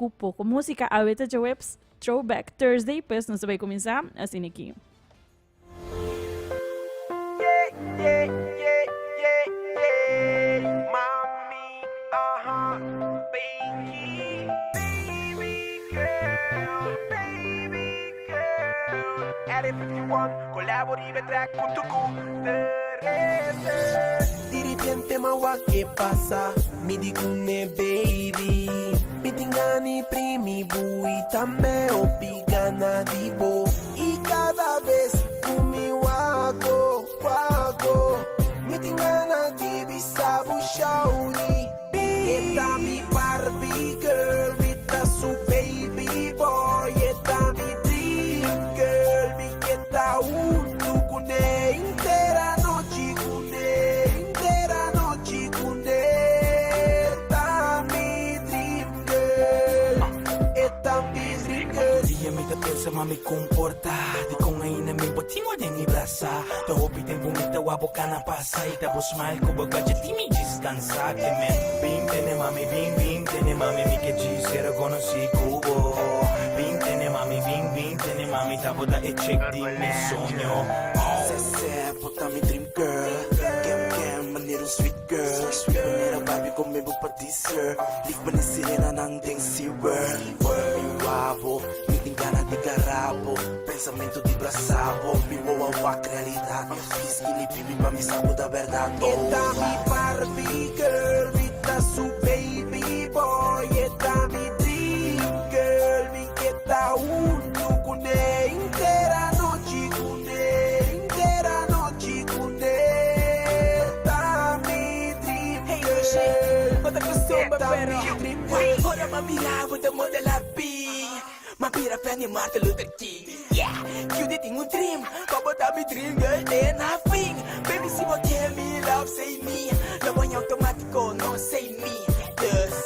ku poko músika. Awe ta djaweps Throwback Thursday, pues nos ta bai kuminsá asina aki. Dia mi ta pensa ma mi comporta Di con ainda mi bo tin den mi brasa Ta hopi tempo mi ta wak bo cana pasa Y ta bo smile cu bo gadget ti mi djis cansa Ke men bin tene mami bin bin tene mami Mi ke djis cera conoci cu bo Bin tene mami bin bin tene mami Ta bo ta e chick di mi soño Oh. Sese bo ta mi dream girl Kem kem manera un sweet girl Sweet manera Barbie come bo pa dessert Lief manera sirena nan den SeaWorld Ora mi wabo, mi tin gana di garabo Pensamento di brasabo, mi wowo a wak realidad Please kini bibi pa mi sa ku ta berdad E ta mi Barbie girl, mi ta su baby boy E ta mi dream girl, mi ke ta huntu kuné Henter anochi kuné, henter anochi kuné Ta mi dream Hey, Rishi, girl, bo ta costumber, e ta pero mi dream girl Ora m'a mira bo ta modela bin M'a bira fan di Martin Luther King Yeah, Cutie tin un dream Pa bo ta mi dream girl te na fin Baby si bo kier mi love say me Lo baña automatico no say me Dus,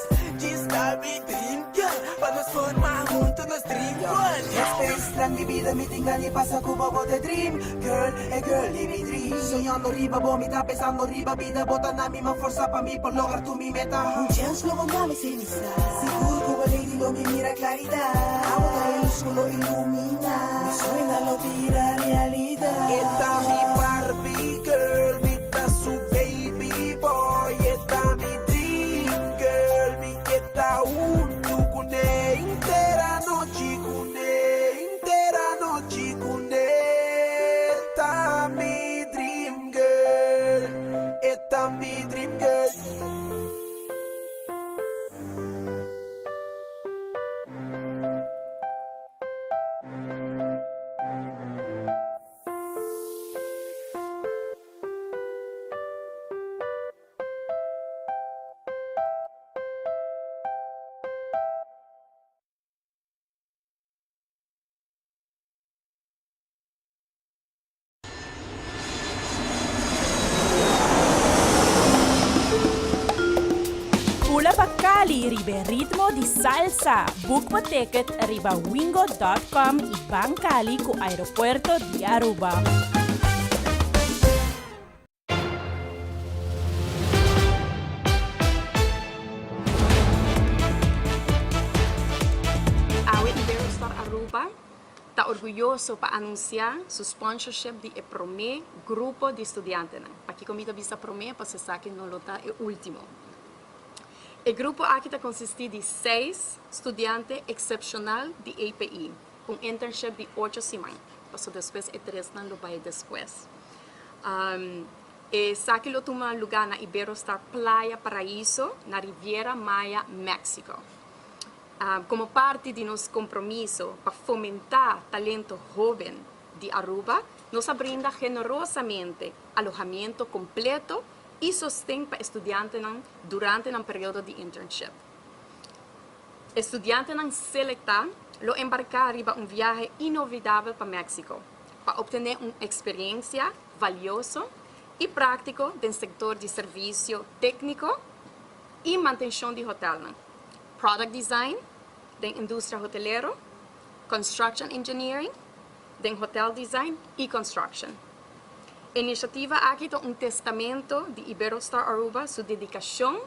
djis ta mi dream girl Pa nos forma hunto nos dream world Experiencia mi vida mi tin gana di pasa cu bo bo ta dream girl e girl di mi dream Soñando riba bo mi ta pensando riba bida bo ta na mi man forsa pa mi por logra tur mi meta Un chance lo bo na mi sin mi sa Sigur cu bo lady lo mi mira claridad Abo ta e luz cu lo ilumina Mi sueño lo bira realidad E ta mi Barbie girl, mi ta su baby boy E ta mi dream girl, mi ke ta huntu kuné Henter anochi kuné, henter anochi kuné Ta mi dream girl, e ta mi dream girl. Pula pa Cali riba e ritmo di salsa. Book bo ticket riba wingo.com y ban Cali cu Aeropuerto di Aruba. Awe Iberostar Aruba ta orguyoso pa anuncia su sponsorship di e prome grupo di studiantenan. Pakico mi ta bisa prome? Pasobra esaki no lo ta e ultimo. E grupo aki ta consisti di seis studiante excepcional di API, cu un internship di ocho siman, pasobra despues e tresnan lo bay despues. Esaki lo tuma lugá na Iberostar Playa Paraíso na Riviera Maya, Mexico. Komo parti di nos kompromiso pa fomentá talento hóben di Aruba, nos a brinda generosamente alohamiento kompleto i sosten pa e studiantenan durante nan periodo di internship. E studiantenan selektá lo embarká riba un viahe inolvidabel pa Mexico pa obtené un eksperensia valioso i práktiko den sektor di servisio tékniko i mantenshon di hotelnan, product design den industria hotelero, construction engineering den hotel design i construction. E inisiativa aki ta un testamento di Iberostar Aruba su dedikashon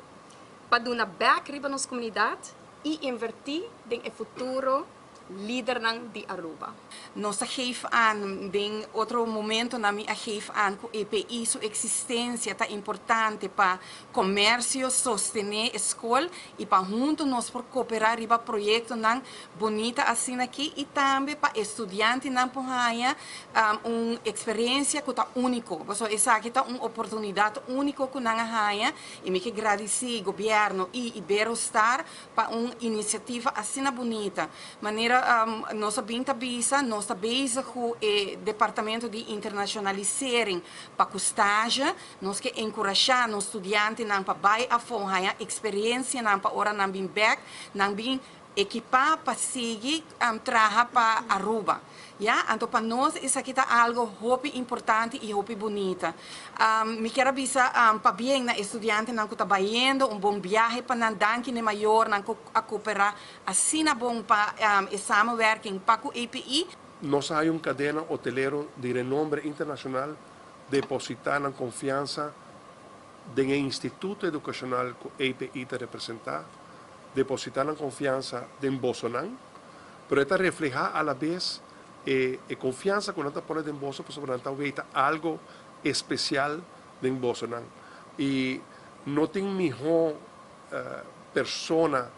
pa duna bèk riba nos komunidat. y inverti den e futuro lidernan di Aruba. Nos a geef aan, den otro momentonan mi a geef aan cu EPI su existencia ta importante pa comercio sostene e scol y pa hunto nos por coopera riba proyectonan bunita asina aki y tambe pa e studiantenan por haya un experiencia cu ta unico. Pasobra esaki ta un oportunidad unico cu nan a haya y mi ke gradici Gobierno y Iberostar pa un iniciativa asina bunita. Manera nos a bin ta bisa, nos ta bezig cu e departamento di internacionalisering pa cu stage. Nos ke encurasha nos studiantenan pa bay afo haya experiencianan pa ora nan bin bek, nan bin ekipa pa sigui traha pa Aruba. Ya, anto pa nos esaki ta algo hopi importante y hopi bunita. Mi kier a bisa pabien na e studiantenan cu ta bayendo, un bon biahe pa nan, danki n'e mayornan cu a coopera asina bon pa e samenwerking pa cu API. Nos a haya un cadena hotelero di renombre internacional deposita nan confiansa den e instituto educacional cu API ta representa, deposita nan confiansa den bosonan, pero e ta refleha alabes e e confiansa cu nan ta pone den boso pasobra nan ta weta algo especial den bosonan y no tin miho persona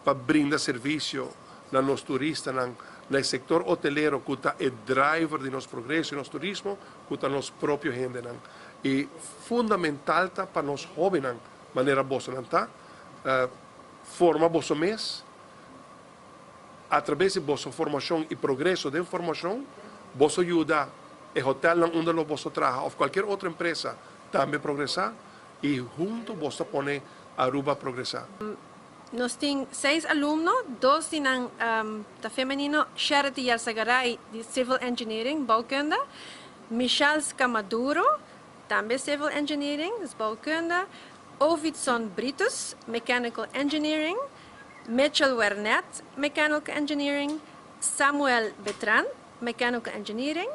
pa brinda servicio na nos turistanan, na e sector hotelero cu ta e driver di nos progreso y nos turismo, cu ta nos propio hendenan. Y fundamental ta pa nos hobennan, manera bosonan ta, forma boso mes, atrabes di boso formacion y progreso den formacion, boso yuda e hotelnan unda lo boso traha of cualkier otro empresa tambe progresa y hunto boso ta pone Aruba progresa. Nos tin seis alumno, dos di nan ta femenino, Sherity Yarzagaray di Civil Engineering, Bouwkunde, Michelska Maduro, tambe Civil Engineering, dus Bouwkunde, Ovidson Britus, Mechanical Engineering, Mitchell Wernet, Mechanical Engineering, Samuel Betran, Mechanical Engineering,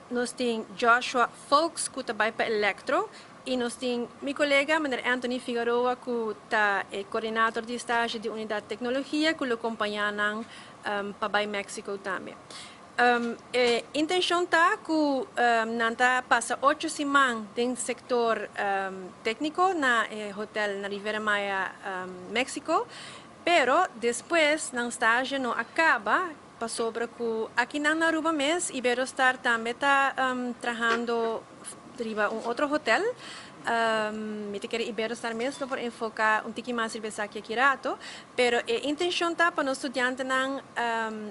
nos tin Joshua Foulkes cu ta bay pa Electro y nos tin mi colega meneer Anthony Figaroa cu ta e coordinator di stage di Unidad Tecnologia cu lo compaña nan pa bay Mexico tambe. E intencion ta cu nan ta pasa ocho siman den sector tecnico na e hotel na Riviera Maya, Mexico, pero despues nan stage no a caba pasobra cu aki nan na Aruba mes Iberostar tambe ta trahando riba un otro hotel. Mi ta kere Iberostar mes lo por enfoca un tiki mas riba esaki aki rato, pero e intencion ta pa nos studiantenan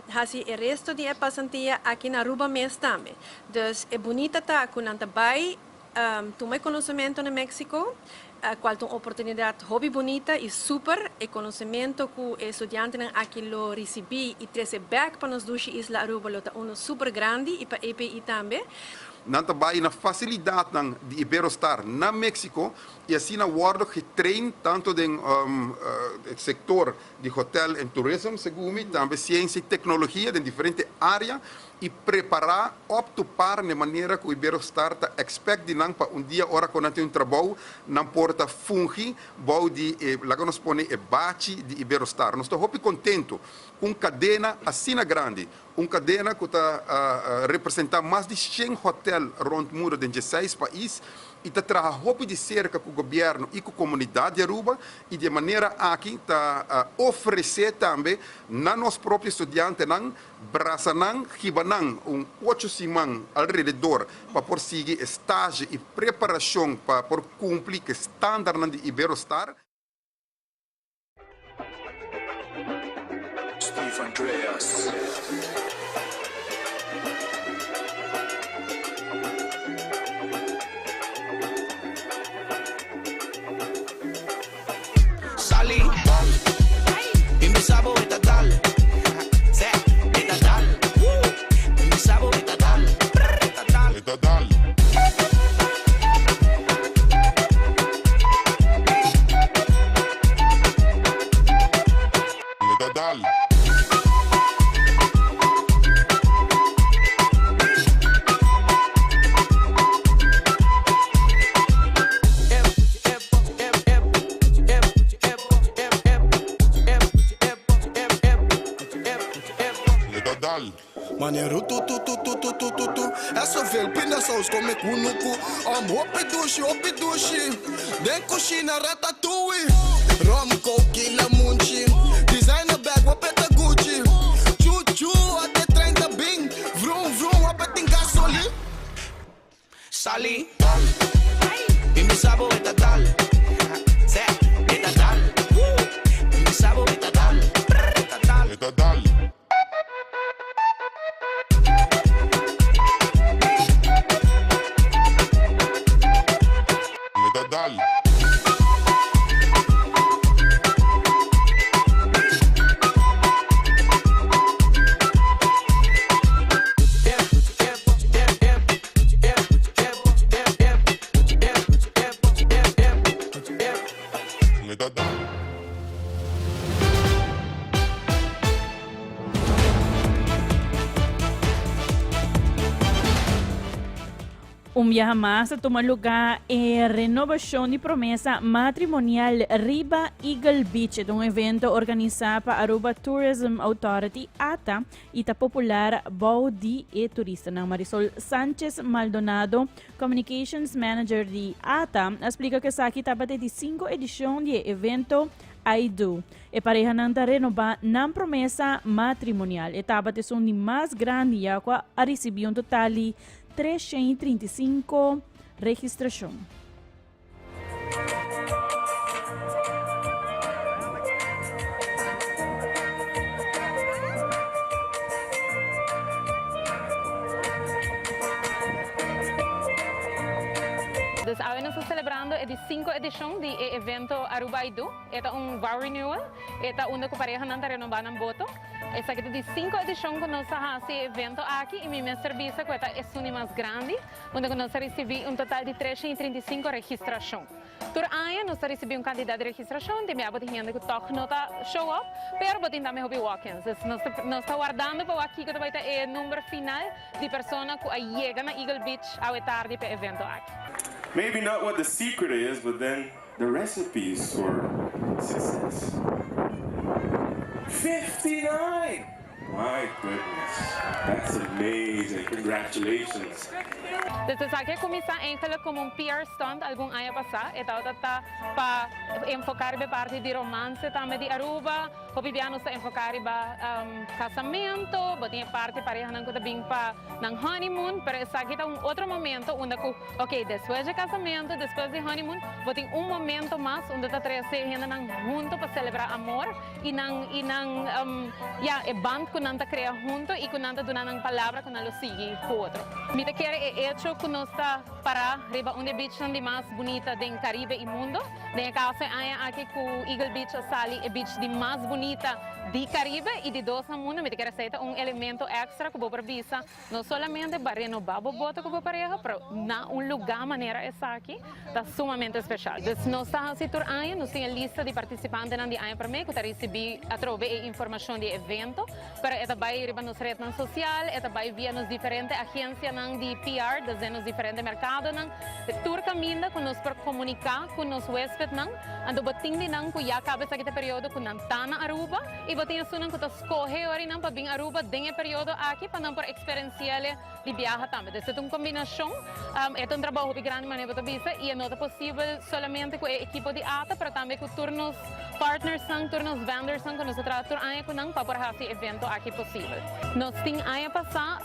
haci e resto di e pasantia aki na Aruba mes tambe. Dus e bunita ta cu nan ta bay tuma e conocemento na Mexico, cual ta un oportunidad hopi bunita y super. E conocemento cu e studiantenan aki lo ricibi y trece bek pa nos dushi isla Aruba lo ta uno super grandi y pa EPI tambe. Nan ta bai na facilidadnan di Iberostar na Mexico y asina wordo getrain tanto den e sector di hotel en tourism, segun mi, tambe ciencia y tecnologia den diferente area y prepara op to par n'e manera cu Iberostar ta expect di nan pa un dia ora cu nan tin un trabou nan por ta fungi bou di e, laga nos pone, e bachi di Iberostar. Nos ta hopi contento cu un cadena asina grandi, Un kadena ku ta representá mas di shen hotèl rònt mundu den dieseis pais i ta traha hopi di serka ku gobièrnu i ku komunidat di Aruba i di e manera aki ta ofresé tambe na nos propio studiantenan brasa nan, hiba nan un ocho siman alrededor pa por sigui e stage i preparashon pa por kumpli ku e standaardnan di Iberostar. Steve Andreas. Sali, y mi sabo eta dal. Se, eta dal. Y mi sabo eta dal. Eta dal. Eta dal. dal. Mane rutututututututu E zoveel pindasaus kom ik kunuku Om hopi dushi, hopi dushi Den kushina ratatouille Rum, coke, lamunchi Designer bag, wapeta Gucci Chu chu, ate trein ta bin Vroom vroom, wapet gasoline Sali Mi mi sabo e ta dal Sè, e ta dal Mi mi sabo e ta dal E ta dal E ta dal. E ta dal. E ta dal. Un biaha mas a tuma lugá e renobashon di promesa matrimonial riba Eagle Beach. E ta un evento organisá pa Aruba Tourism Authority, ata, i ta popular bou di e turistanan. Marisol Sanchez Maldonado, Communications Manager di ata, a splika ku esaki tabata e di sinku edishon di e evento I Do. E parehanan ta renobá nan promesa matrimonial. E tabata esun di mas grandi ya ku a risibí un total di 335 registrashon. Dus awe nos ta celebrando e di cinco edicion di e evento Aruba I Do. E ta un vow renewal, e ta unda cu parehanan ta renoba nan boto. Esaki ta di cinco edicion cu nos a haci e evento aki y mi mester bisa cu e ta esun di mas grandi. Unda ku nos a risibí un total di 335 registrashon. Tur aña nos ta risibí un kantidat di registrashon, tin bia bo tin hende ku tòg no ta show up, pero bo tin tambe hopi walk-ins. Dus nos ta nos ta wardando pa wak kiko ta bai ta e number final di persona ku a yega na Eagle Beach awe tardi pa e evento aki. Maybe not what the secret is, but then the recipes for success. 59! My goodness, that's amazing, congratulations. Dus esaki a kuminsá eigenlijk komo un PR stunt algun aña pasá. E tabata ta pa enfoká riba e parti di romance tambe di Aruba. Hopi bia nos ta enfoká riba kasamentu, bo tin e parti parehanan ku ta bin pa nan honeymoon, pero esaki ta un otro momento unda ku ok despues di kasamentu, despues di honeymoon, bo tin un momento mas unda ta trese hendenan huntu pa selebrá amor. I nan, i nan, ya, e band ku nan ta krea hunto i ku nan ta duna nan palabra ku nan lo sigui ku otro. Mi ta kere e echo ku nos ta pará riba un di e beachnan di mas bunita den Karibe i mundo. Den e kaso e aña aki ku Eagle Beach a sali e beach di mas bunita di Karibe i di dos na mundo, mi ta kere esei ta un elemento èkstra ku bo por bisa No solamente pa renobá bo boto ku bo pareha, pero na un lugá manera esaki ta sumamente speshal. Dus nos ta hasi tur aña, nos tin e lista di partisipantenan di aña promé ku ta risibí atrobe e informashon di e evento, pero e ta bai riba nos retnan sosial, e ta bai via nos diferente agensianan di PR, dus den nos diferente merkadonan. Tur kaminda ku nos por komuniká ku nos huéspednan, anto bo tin di nan ku ya kaba esaki ta e periodo ku nan ta na Aruba i bo tin esunnan ku ta Skohe orinan pa bin Aruba den e periodo aki pa nan por eksperensia'le di biaha tambe. Dus e ta un kombinashon. E ta un trabou hopi grandi manera bo ta bisa i e no ta posibel solamente ku e ekipo di ata pero tambe ku tur nos partnersnan, tur nos vendorsnan ku nos ta traha tur aña ku nan pa por hasi e evento aki posibel. Nos tin aña pasá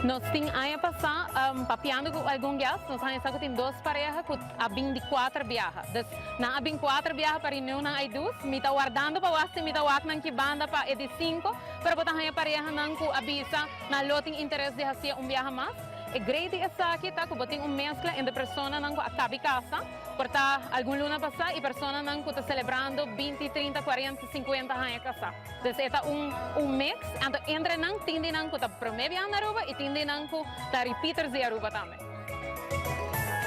nos tin aña pasá papiando ku algun guest nos haña sa ku tin dos pareha ku a bin di kuater biaha. Dus nan a bin kuater biaha pa renew nan I-do's. Mi ta wardando pa wak si mi ta wak nan ki banda pa e di sinku, pero bo ta haña parehanan ku a bisa nan lo tin interes di hasié un biaha mas. E great di esaki ta ku bo tin un meskla entre personanan ku a kabi kasa, por ta algun luna pasá, i personanan ku ta selebrando binti, trinta, kuarenta, sinkuenta haña kasá. Dus e ta un un mix. Anto entre nan tin di nan ku ta promé biaha na Aruba i tin di nan ku ta repeaters di Aruba tambe.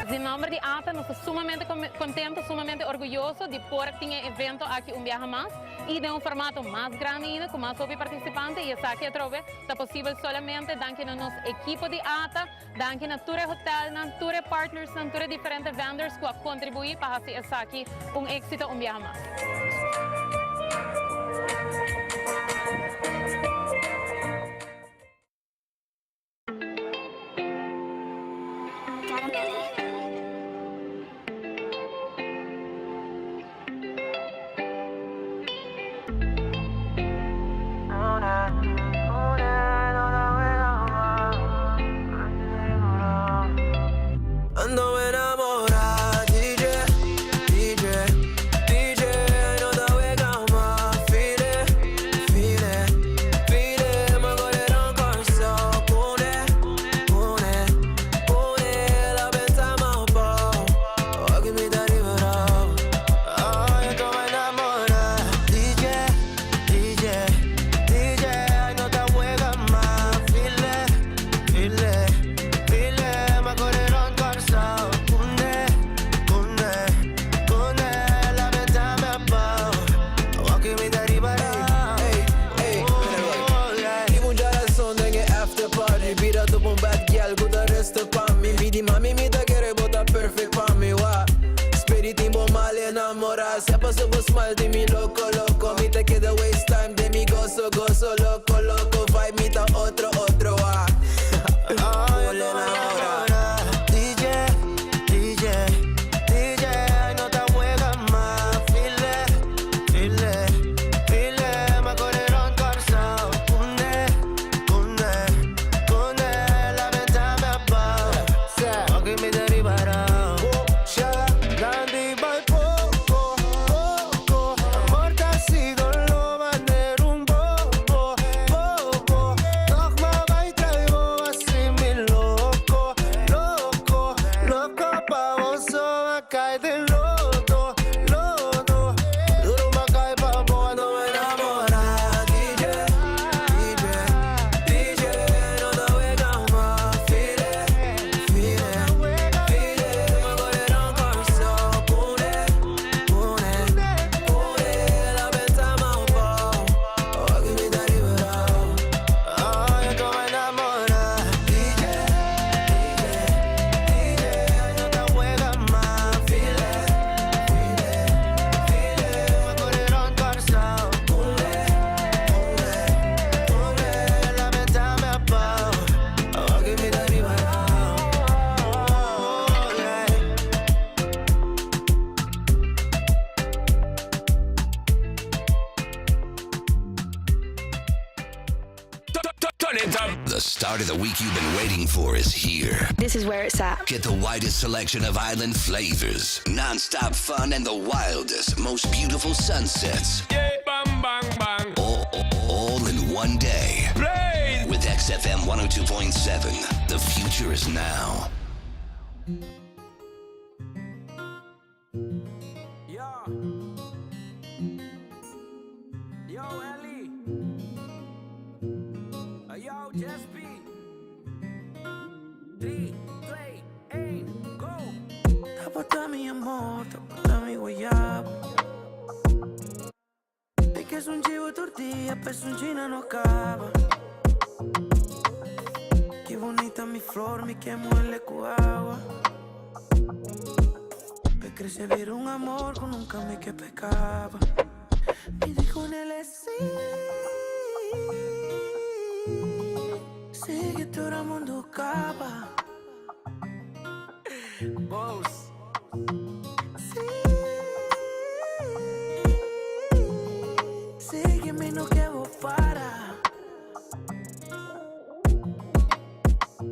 Den nomber di ata nos ta sumamente contento, sumamente orguyoso di por tin e evento aki un biaha mas y den un formato mas grandi ainda cu mas hopi participante y esaki atrobe ta posibel solamente danki na nos ekipo di ata, danki na tur e hotelnan, tur e partnersnan, tur e diferente vendors cu a contribui pa haci esaki un exito un biaha mas. Ya paso bo smile di mi loco loco Mi ta keda waste time den mi gozo gozo Loco loco vibe mi ta otro otro ah Full enamora DJ, DJ, DJ, ay no ta wega mas File, file, file, m'a core rond Kòrsou Kune, kune, kune, lamenta mi abou Oki mi ta riba rou Grandi bai poko, poko Amor ta hasi doló manera un bobo, bobo Tòg m'a bai trai bo hasi mi loko, loko Loko pa bo so m'a kai den lodo, lodo Duro m'a kai pa bo ando m'a enamorá DJ, DJ, DJ No ta wega mas Feel it, feel it, feel it M'a core rond Kòrsou Kune, kune, kune Lamenta mi abou Oki mi ta riba rou Oh, yo to enamorá DJ, DJ, DJ No ta wega mas Feel it, feel it, feel it M'a core rond Kòrsou Kune, kune, kune Lamenta mi abou Oki mi ta riba rou Oh, yeah. Turn it up. The start of the week you've been waiting for is here. This is where it's at. Get the widest selection of island flavors, non-stop fun, and the wildest, most beautiful sunsets. Yeah, bang, bang, bang. All, all in one day. Play. With XFM 102.7, the future is now. Yo. Yo, Ellie. Yo, Just B. 3, 2, 1, go. Tabata mi amor, tabata mi guayabo. Mi ke sunchi bo tur dia, p'e sunchi nan no kaba. Ki bunita mi flor, mi ke muele ku awa. P'e krese bira un amor ku nunka mi ke p'e kaba. Mi di ku n'e si. Sigui te ora mundu kaba. Boss. Si. Sigui mi no ke bo para.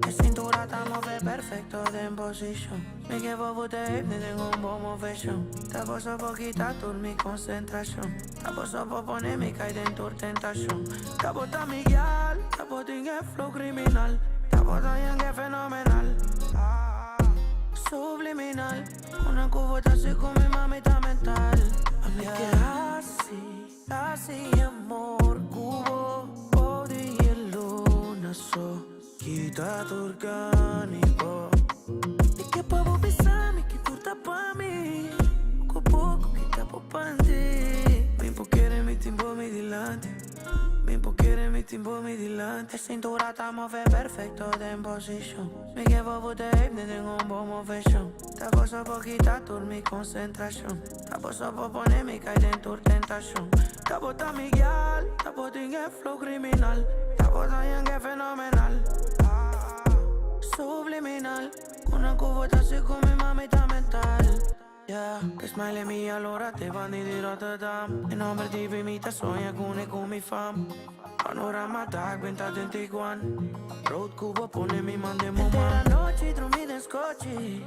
E cintura ta move perfecto den position. Mi ke pa bo te den un bon moveshon. Ta bo so por kita tur mi konsentrashon. Ta bo so por pone mi kai den tur tentashon. Ta bo ta mi gyal, ta bo tin e flow kriminal. Ta bo ta yenge fenomenal. Ah, subliminal. Una ku bo ta hasi ku mi mami ta mental. Ami ke hasi, hasi amor ku bo. Bou di e luna so. Kita tur gana di bo. Mi ke pa bo bisa mi ki tur ta pa mi. Poko poko kita bo panty. Mi por kere mi tin bo mi dilanti. Mi por kere mi tin bo mi dilanti. E cintura ta move perfecto den posishon. Mi ke pa bo te den un bon moveshon. Ta bo so por kita tur mi konsentrashon. Ta bo so por pone mi kai den tur tentashon. Ta bo ta mi gyal, ta bo tin e flow kriminal. Ta bo ta yenge fenomenal. Ah, subliminal. Una ku bo ta hasi ku mi mami ta mental. Yeah, e smile mi alora te bandi di Rotterdam. E nomber di mi ta soña kune ku mi fam. Panorama dark, benta den Tiguan. Road ku bo pone mi mande mo man. Anochi, drumi den skochi.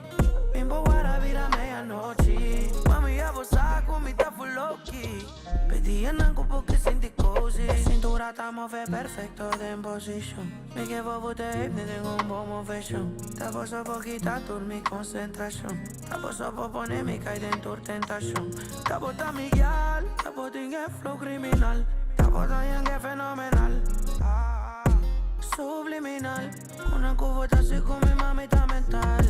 Mi bo wara bira medianochi. Mami, ya bo sa ku mi ta full low-key. P'e dianan ku bo ke sinti cozy. Cintura ta move perfecto den posishon. Mi ke pa bo te den un bon moveshon. Ta bo so por kita tur mi konsentrashon. Ta bo so por pone mi kai den tur tentashon. Ta bo ta mi gyal, ta bo tin e flow kriminal. Ta bo ta yenge fenomenal. Ah, subliminal. Una ku bo ta hasi ku mi mami ta mental.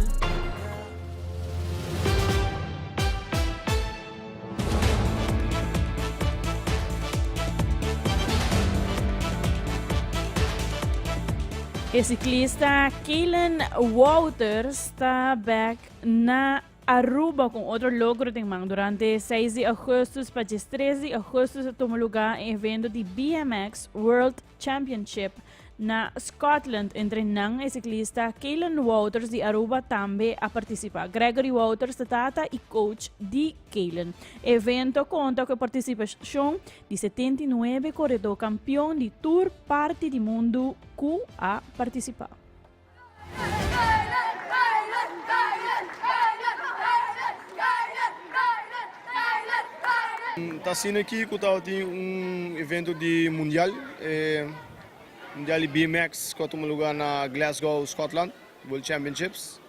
E siklista Kaylen Wouters ta bek na. Aruba cu otro logro den man. Durante 6 di augustus pa 13 di augustus a tuma lugar e evento di BMX World Championship na Scotland. Entre nan e ciclista Kaylen Wouters di Aruba tambe a participa. Gregory Wouters ta tata y coach di Kaylen. E evento conta cu e participacion di 79 coredor campeon di tur parti di mundo cu a participa. Ta asina aki ku tabatin un evento di mundial, e mundial di BMX ku a tuma luga na Glasgow, Scotland, World Championships.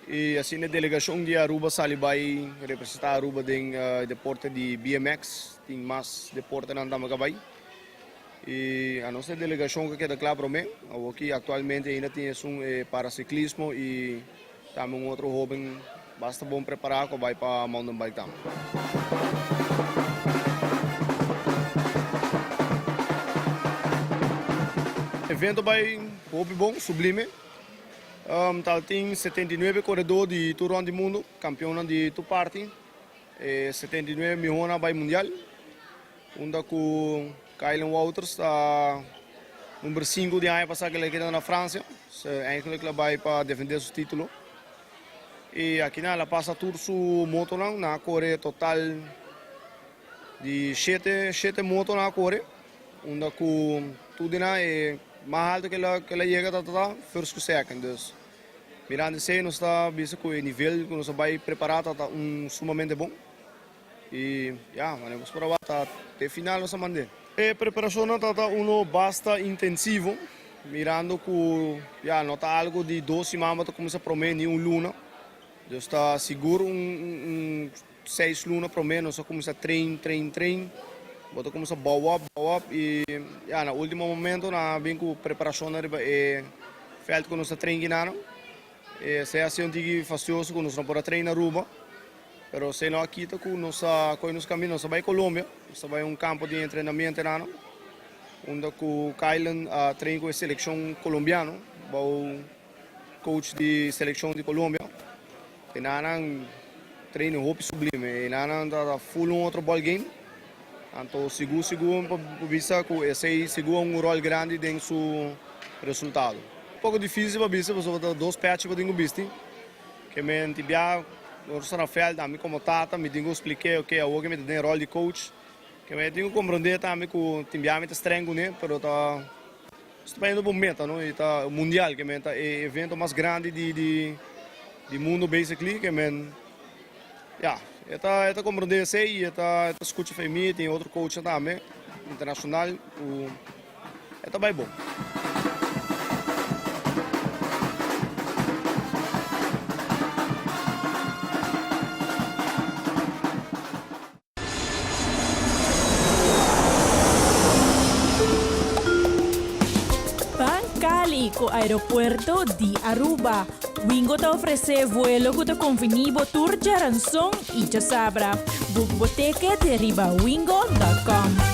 I asina e delegashon di Aruba sali bai representá Aruba den e deporte di BMX. Tin mas deportenan tambe ku a bai. I anos e delegashon ku a keda kla promé. Awoki aktualmente ainda tin esun e parasiklismo i tambe un otro hóben basta bon prepará ku a bai pa mountain bike tambe. Evento bai hopi bon, sublime. Tal tin 79 koredó di tur rònt di mundu, kampionnan di tur parti. E 79 mihónan a bai mundial, unda ku Kaylen Wouters ta number sinku di aña pasá ku el a keda na Fransia. Eigenlijk el a bai pa defendé su título. I akinan el a pasa tur su motonan, nan a kore total di shete, shete moto nan a kore. Unda cu tur di nan e mas alto cu el a yega ta ta first cu second. Dus mirando esey nos ta bisa cu e nivel cu nos a bay prepara ta ta un sumamente bon. Y ya, manera cu por a wak ta te final nos a mande. E preparacionnan ta ta uno basta intensivo mirando cu ya no ta algo di dos siman bo ta cuminsa prome ni un luna. Dus ta sigur un Seis luna promé nos a kuminsá train, train, train. Bo ta kuminsá bou op, bou op i ya na último momento nan a bin ku preparashonnan riba e vèlt ku nos ta train kinanan. Esei a sido un tiki fastioso ku nos no por a train na Aruba, pero esei no a kita ku nos a kohe nos kaminda, nos a bai Colombia, nos a bai un kampo di entrenamiento enanan unda ku Kylen a train ku e selekshon kolombiano bou coach di selekshon di Colombia. Enanan train hopi sublime. Enanan ta full un otro ball game. Anto sigur sigur pa bisa ku esei sigur un rol grandi den su resultado. Poko dificil pa bisa pasobra ta dos pechi bo tin ku bisti. Ke men tin bia ora sta na veld ami komo tata mi tin ku splike ok awor ke mi ta den rol di coach. Ke men tin ku komprende tambe ku tin bia mi ta streng kuné pero ta Nos ta bayendo pa un meta no y ta mundial ke men ta e evento mas grandi di di di mundo basically ke men ya e ta e ta comprende esey y e ta e ta scucha fe mi tin otro coachnan tambe internacional cu e ta bay bon. Ban Cali cu Aeropuerto di Aruba. Wingo ta ofrece vuelo cu ta conveni bo tur djaranson y djasabra. Boek bo ticket riba wingo.com.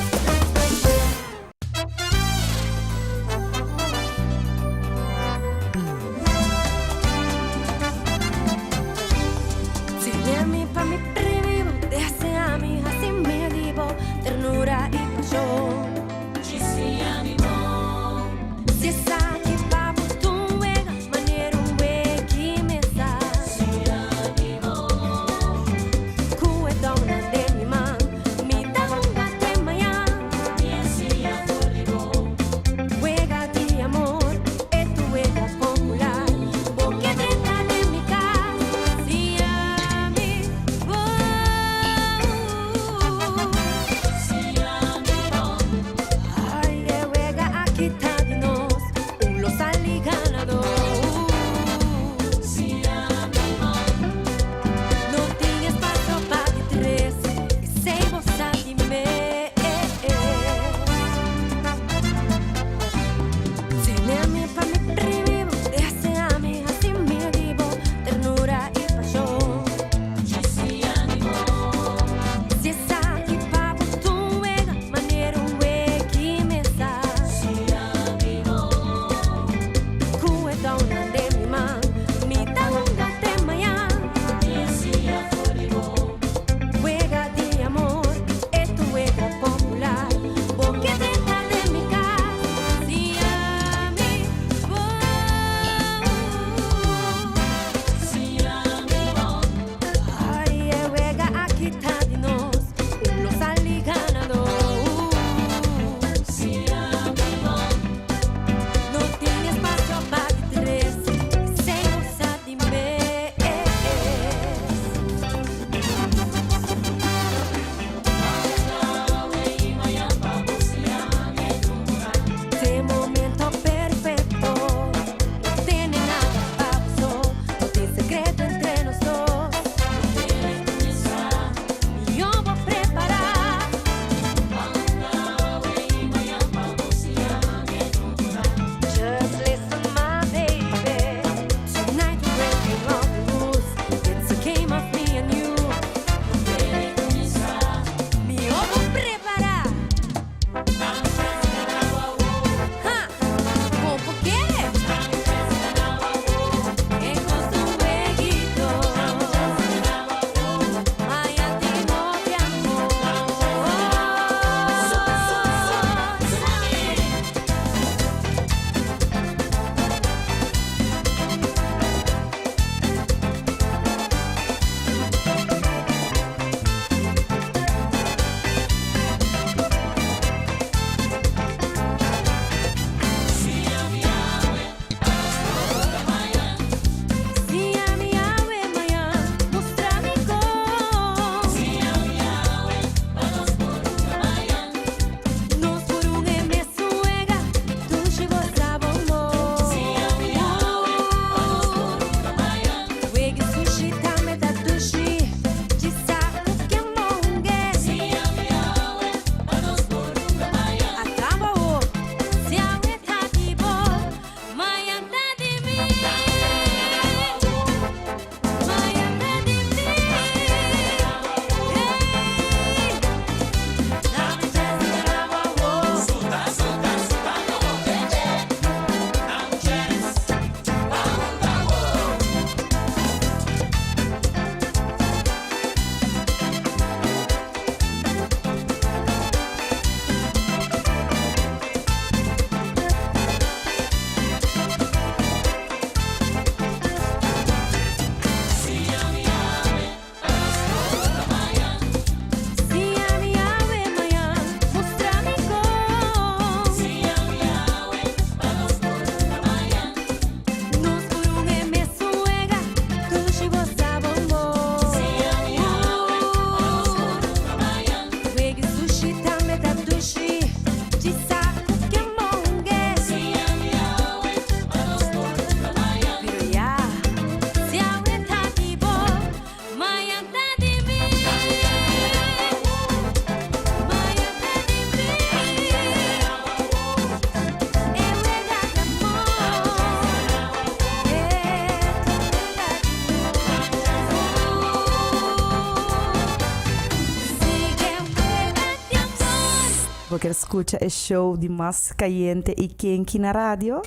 Bo kier scucha e show di mas cayente y kinky na radio?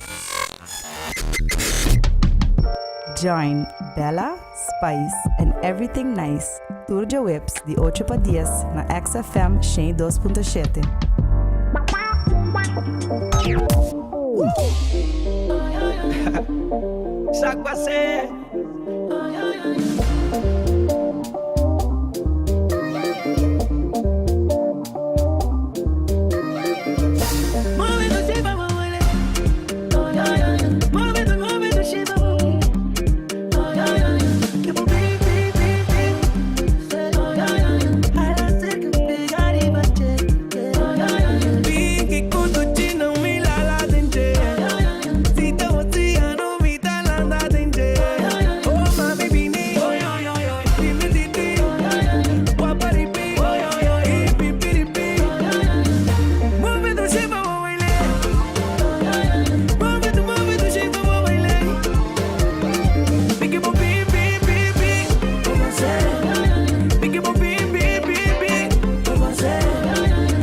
Join Bella, Spice and Everything Nice tur djaweps di ocho pa dies na XFM 102.7. Sakwase.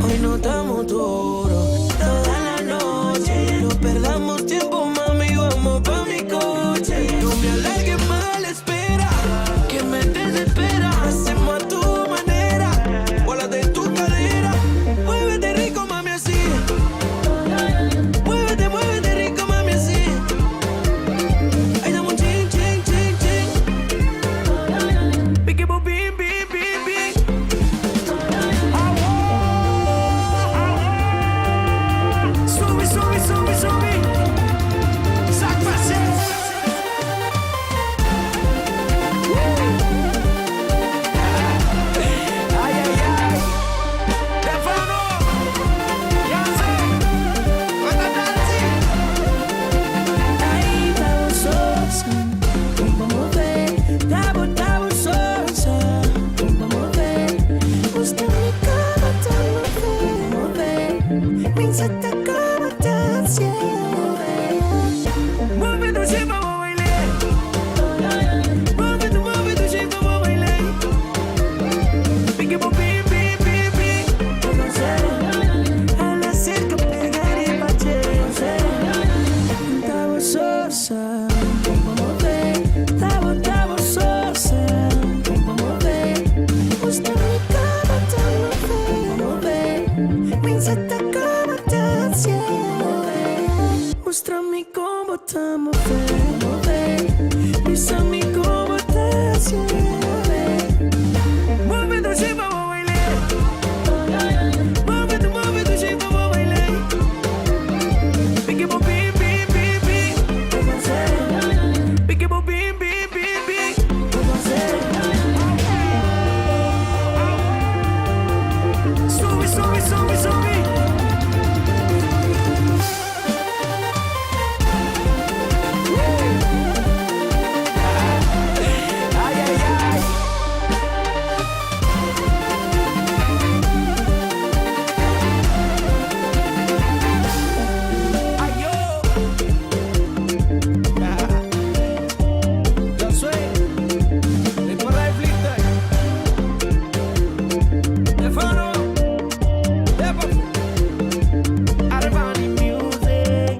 Hoy no estamos duro toda la noche. No perdamos tiempo, mami, vamos pa' mi coche. No me alargues más la espera, que me desespera. Hacemos a tu manera, o la de tu cadera. Muévete rico, mami, así. Muévete, muévete rico, mami, así. Ay, dame un chin, chin, chin, chin. Biggie, boo, bim, bim, bim, bim. Subi, subi, subi, subi. Sakwase. Ay, ay, ay. Stefano. Jansen. Ay, ta sosa, vamos ver, tabo, tabo, sosa, vamos ver, gusta mi cama, vamos ver, minsa ta cama, Mueve tu shape, vamos a bailar. Mueve tu, mueve tu shape, vamos a bailar. Biggie, boo, bim, bim, bim, bim. Al acerca pegar y bache. Tabo sosa, vamos ver, tabo, tabo, sosa, vamos ver, gusta mi cama, vamos ver, minsa ta cama, Muéstrame cómo te mover, Bésame cómo te Mueve tu shape, vamos a bailar. Mueve tu, mueve tu shape, vamos a bailar. Biggie, boo, bim, bim, bim, bim. Biggie, boo, bim, bim, bim, bim. Subi, subi, subi, subi. Ay, ay, ay. Ay, yo. Josué, recuerda el freestyle. Stefano, Stefano. Arvani Music.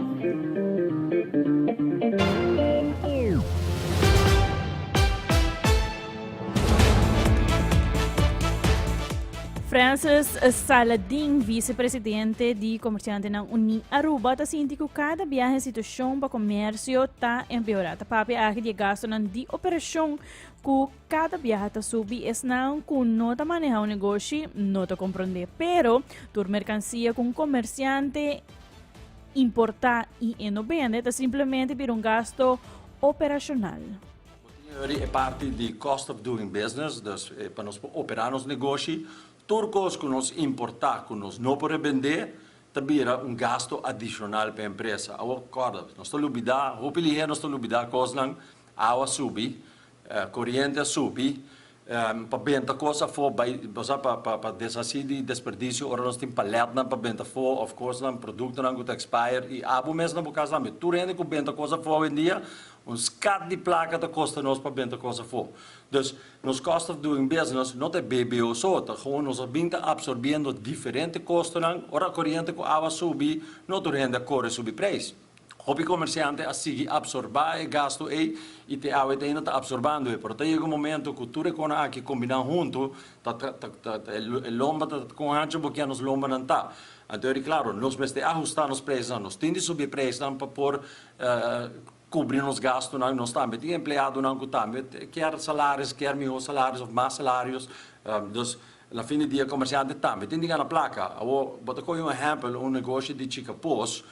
Francis Saladin, vicepresidente di Comerciantenan Uni Aruba, ta sinti cu cada biaha e situacion pa comercio ta empeora. Ta papia aki di e gastonan di operacion cu cada biaha ta subi. Esnan cu no ta maneha un negoshi no ta comprende. Pero tur mercancia cu un comerciante importa y e no bende ta simplemente bira un gasto operacional. E parti di cost of doing business, dus pa nos opera nos negoshi, tur cos cu nos importa, cu nos no por bende, ta bira un gasto adicional pa e empresa. Awor, corda, nos ta lubida, hopi lihe nos ta lubida cosnan, awa a subi, coriente a subi. Pa benta kos afó bai, bo sa, pa pa pa deshasí di desperdisio ora nos tin palètnan pa benta afó òf kosnan, produktonan ku ta expire i abo mes na bo kas tambe. Tur hende ku benta kos afó awendia, un skat di plaka ta kosta nos pa benta kos afó. Dus, nos cost of doing business no ta e BBO so, ta gewoon nos a bin ta absorbiendo diferente kostonan. Ora koriente ku awa subi, no tur hende a kore subi preis. Hopi komersiante a sigui absorbá e gastu ei i te awe te ainda ta absorbando e. Pero ta yega un momento ku tur e kona aki kombiná huntu ta ta ta ta e lomba ta kon hanchu bo kia nos lombanan ta. Anto eri klaro nos mester ahustá nos preisnan, nos tin di subi e preisnan pa por kubri nos gastunan. Nos tambe tin empleadonan ku tambe kier salaris, kier mihó salaris òf mas salarios. Dus na fin di dia komersiante tambe tin di gana plaka. Awor bo ta kohe un ehèmpel, un negoshi di chikapos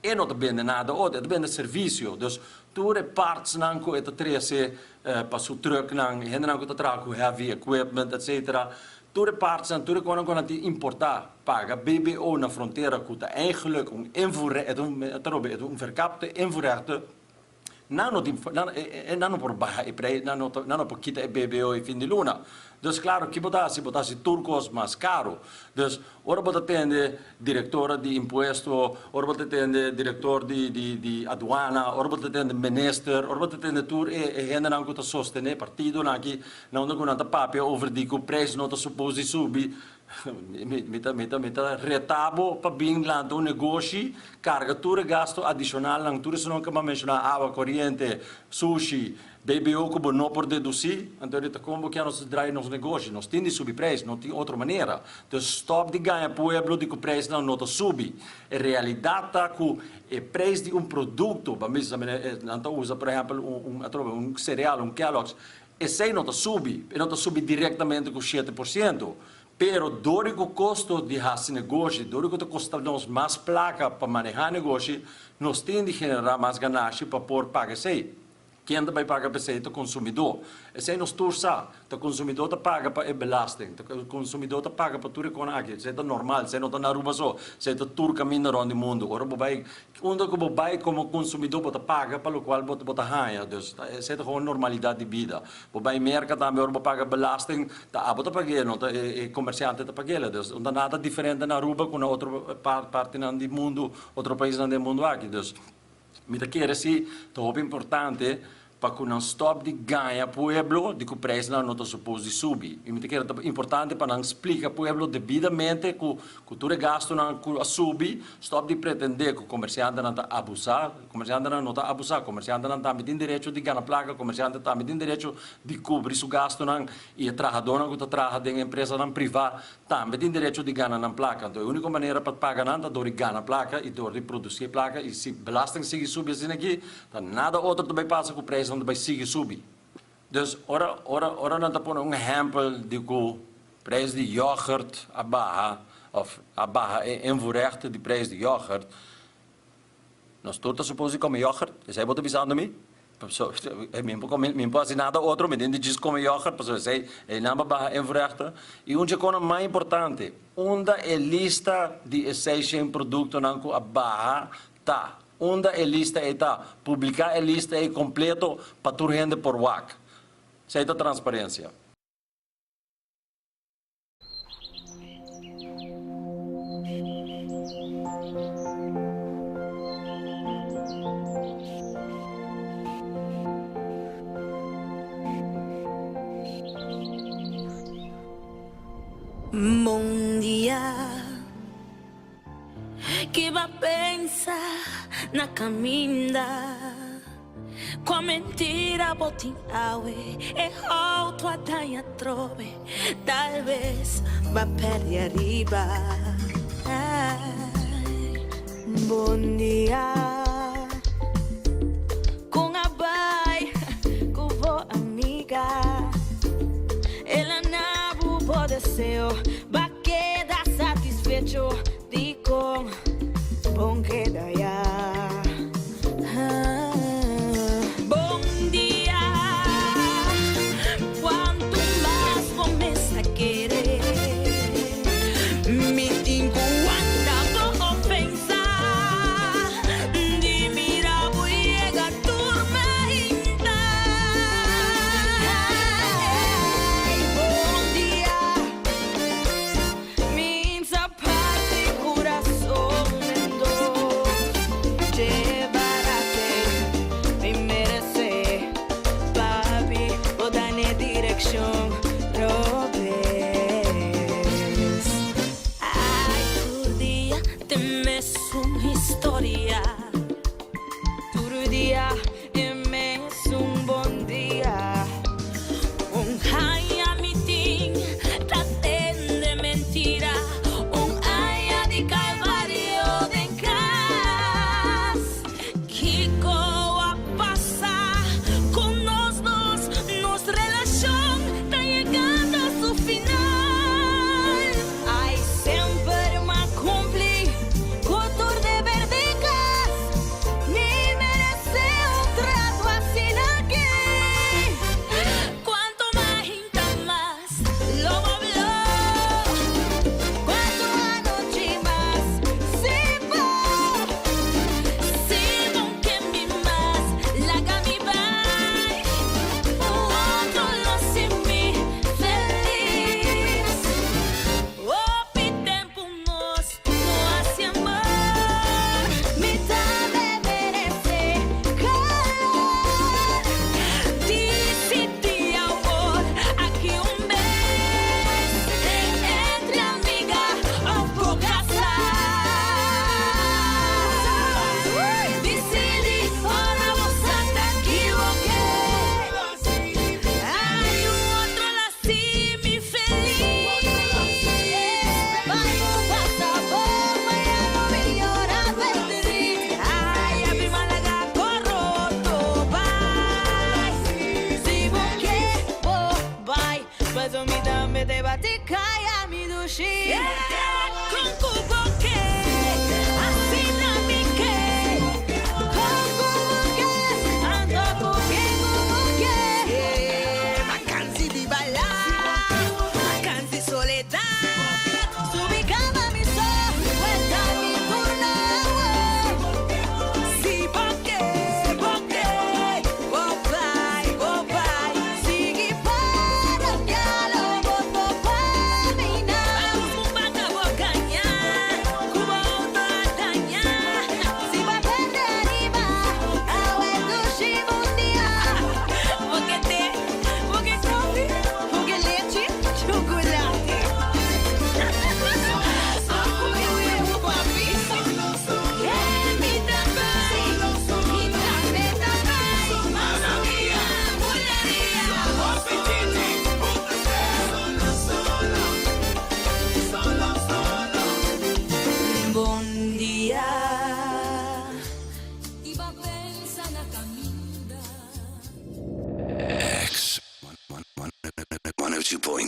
E no ta bende nada otro, e ta bende servisio. Dus tur e partsnan ku e ta trese pa su trucknan, e hendenan ku ta traha ku heavy equipment etcetera, tur e partsnan, tur e konan ku nan tin importá, paga BBO na frontera ku ta eigenlijk un invoer, e ta un, e ta robe, e ta un verkapte invoerrechte, Nan no tin, nan, e, nan no por baha e prei, nan no ta, nan no por kita e BBO e fin di luna. Dus klaro, ki bo ta hasi? Bo ta hasi tur kos mas karu. Dus, ora bo ta tende direktora di impuesto, ora bo ta tende direktor di, di, di aduana, ora bo ta tende minister, ora bo ta tende tur e, e hendenan ku ta sostené partidonan aki, na unda ku nan ta papia over di ku preis no ta supos di subi, Mi ta, mi ta, mi ta reta bo pa bin lanta un negoshi, karga tur e gasto adishonalnan, tur esunnan ku bo a menshoná, awa, koriente, sushi, BBO ku bo no por dedusí, anto di ta kon bo kier nos draai nos negoshi? Nos tin di subi preis, no tin otro manera. Dus stòp di gaña pueblo di ku preisnan no ta subi. E realidat ta ku e preis di un produkto, ban bisa, nan ta usa por ehèmpel un, un, atrobe, un sereal, un Kellogg's, Esei no ta subi, e no ta subi direktamente ku 7%, pero dor di ku kosto di hasi negoshi, dor di ku ta kosta nos mas plaka pa manehá negoshi, nos tin di generá mas ganashi pa por paga esei. Ken ta bai paga pa esei? Ta konsumidó. Esei nos tur sa. Ta konsumidó ta paga pa e belasting, ta konsumidó ta paga pa tur e kona aki. Esei ta normal, esei no ta na Aruba so, esei ta tur kaminda rònt di mundu. Ora bo bai Unda ku bo bai komo konsumidó bo ta paga pa lokual bo bo ta haña. Dus esei ta gewoon normalidat di bida. Bo bai Merka tambe ora bo paga belasting ta abo ta pag'é no ta e komersiante ta pag'é. Dus no ta nada diferente na Aruba ku na otro partinan di mundu, otro paisnan den mundu aki. Dus mi ta kere si ta hopi importante Pa ku nan stòp di gaña pueblo di ku preisnan no ta supos di subi. I mi ta kere ta importante pa nan splika pueblo debidamente ku ku tur e gastunan ku a subi, stòp di pretendé ku komersiantenan ta abusá. Komersiantenan no ta abusá. Komersiantenan tambe tin derecho di gana plaka, komersiante tambe tin derecho di kubri su gastunan i e trahadónan ku ta traha den empresanan privá Tambe tin derecho di gana nan plaka. Anto e úniko manera pa paga nan ta dor di gana plaka i dor di produsí e plaka i si belasting sigui subi asina aki, ta nada otro ta bai pasa ku preisnan ta bai sigui subi. Dus ora ora ora nan ta pone un ehèmpel di ku preis di yògert a baha òf a baha e invoerrecht di preis di yògert, Nos tur ta supos di come yoghurt, esei bo ta bisando mi? Mi no por come, mi no por haci nada otro, mi tin di djis come yoghurt, pasobra esei e nan pa baha invoerrechten. Y un dje conan mas importante, unda e lista di e seishen productonan cu a baha ta? Unda e lista ei ta? Publica e lista ei completo pa tur hende por wak. Esei ta transparencia. Bon dia Ki bo a pensa na kaminda Kua mentira bo tin awe E outo a daña trobe Tal bes bo a perde ariba Bon dia Kon a bai ku bo amiga El a na bo bo deseo Ba keda satisfecho Dikon bon keda ya Bon dia Kuantu mas bo mester kere Mi tin ku wanta bo ofensa.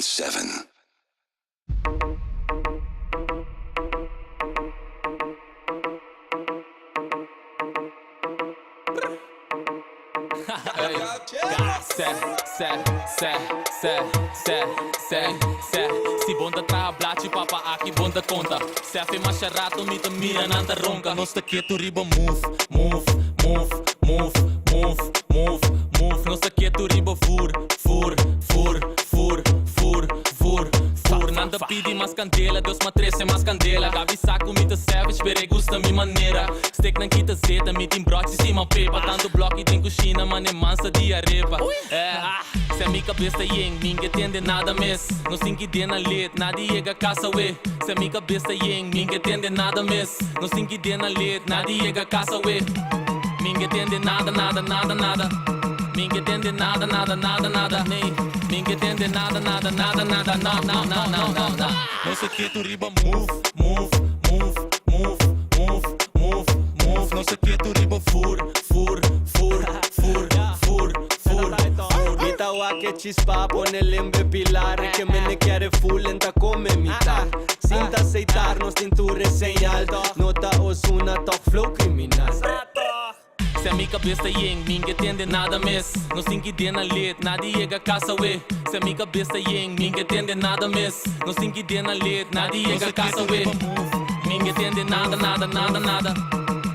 102.7. Se, se, se, se, se, se, se. Si bon ta traha blachi, papa aki bon ta konta. Sefe masha rato mi ta mira nan ta ronka. Nos ta ketu riba move, move, move, move, move, move, move. Nos ta ketu riba vur, vur, vur, vur, vur, vur, vur. Nan ta pidi mas kandela, dus m'a trese mas kandela. Gabi sa ku mi ta savage, pero e gusta mi manera. Stek nan kita zeta, mi tin brochi sima pepa. Tantu bloki den kushina, mane mansa di arepa. Eh, ah, se mi kabes ta yen, mi n'ke tende nada mes. Nos tin ki dena lit, nadie yega kas awe. Se mi kabes ta yen, mi n'ke tende nada mes. Nos tin ki dena lit, nadie yega kas awe. Mi n'ke tende nada, nada, nada, nada. Mi n'ke tende nada, nada, nada, nada. Nee, mi n'ke tende nada, nada, nada, nada, na, na, na, na, na, na. Nos ta ketu riba move, move, move, move, move, move, move. Nos ta ketu riba vur, vur, vur, vur, vur, vur, vur. Mi ta wak e chispa pone lembe pilar Ke mene kier e full en ta come mitar Sin ta aceitar nos tin tur e señal No ta Ozuna toch flow criminal. Se mi kabes ta yen, mi n'ke tende nada mes. Nos tin ki dena lit, nadie yega kas awe. Se mi kabes ta yen, mi n'ke tende nada mes. Nos tin ki dena lit, nadie yega kas awe. Mi n'ke tende nada, nada, nada, nada.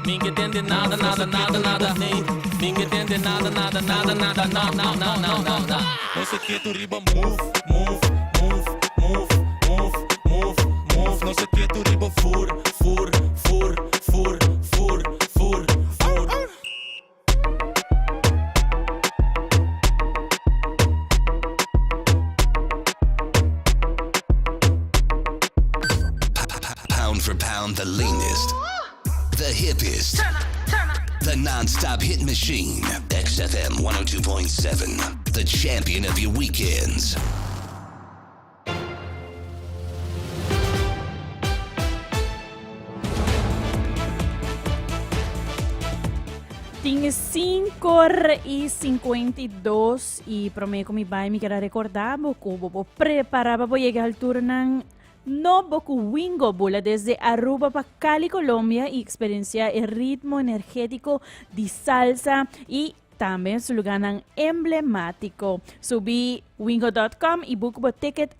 Mi n'ke tende nada, nada, nada, nada. Nee, mi n'ke tende nada, nada, nada, nada, na, na, na, na, na, na. Nos ta ketu riba move, move, move, move, move, move, move. Nos ta ketu riba vur, vur, vur, vur, vur, vur, vur. Pound for pound, the leanest, the hippest, the non-stop hit machine. XFM 102.7, the champion of your weekends. Tin 5 or y 52 y prome cu mi bay mi kier a recorda bo cu bo por prepara pa bo yega alturanan nobo cu Wingo bula desde Aruba pa Cali Colombia y experiencia e ritmo energetico di salsa y tambe su lugarnan emblematico. Subi wingo dot com y book bo ticket.